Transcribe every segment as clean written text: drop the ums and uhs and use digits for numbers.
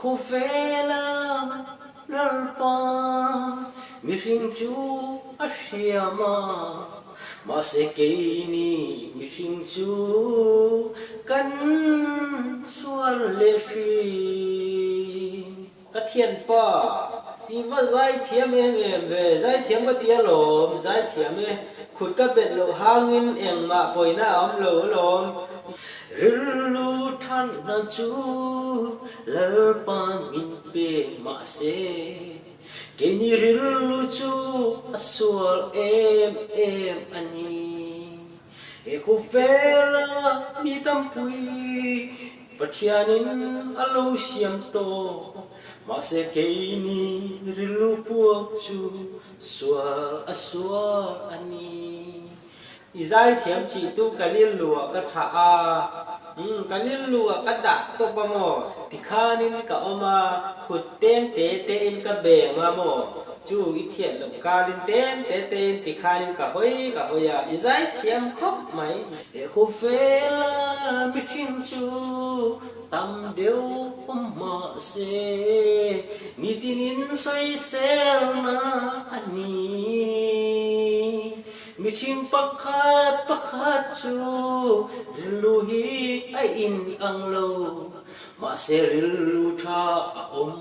Khawvela Lalpa mihring chu a hriam a, mahse keini mihring chu kan sual leh hrin. Ka thianpa, i va zaithiam em em ve, zaithiam ka ti alawm, zaithiam e, khut ka bet loh hangin engmah pawina a awm lo alawm. Rilru thatna chu Lalpa min pe mahse, keini rilru chu a sual em em a ni. He khawvela mi tampui Pathianin a lo siam tawh, mahse keini rilru puak chu sual a sual a ni. I zaithiam chih tu ka rilru ah ka thah a, umm ka rilru ah ka dah tawp a maw? Tikhanin ka awm a, khut tem te te in ka beng a maw? Chu i thiat loh kalin tem te te in tikhanin ka hawi ka hawi a, i zaithiam khawp mai. He khawvela mihring chu tam deuh awm mahse, nitinin sawiselna a ni. Mihring pakhat pakhat chu rilru hi a inang lo, mahse rilru tha a awm.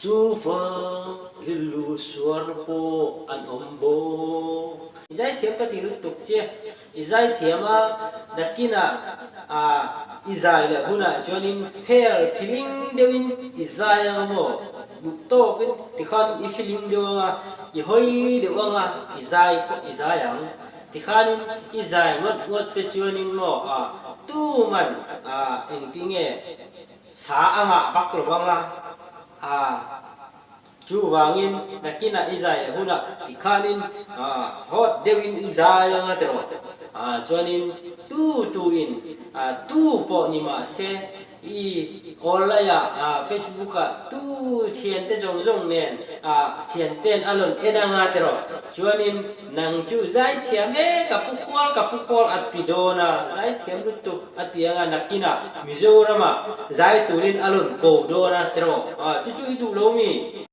Chuvang rilru suar pawh an awm bawk. I zaithiam ka ti lutuk che. I zaithiam a, nakinah ah i zai leh hunah chuanin fel feeling deuhin i zai ang a maw? Duh tawkin tikhan i feeling deuh ang a, i hawi deuh ang a, i zai pawh i zai ang. Tikhanin i zai ngawt ngawt te chuanin maw ah tuman ah engtinge sa a ngah vak lo ang a, ah. Chuvangin nakinah i zai leh hunah tikhanin hawt deuhin i zai anga tiraw? Chuanin tu tuin tu pawh ni mahse i online-ah Facebook-ah tu thiante zawng zawng nen thianten a rawn en anga tiraw? Chuanin nang chu zaithiam e ka pu khual ka pu khual a ti dawn a, zaithiam lutuk a ti anga nakinah Mizoramah zai turin a rawn ko dawn a tiraw? Chu chu i duh lo mi?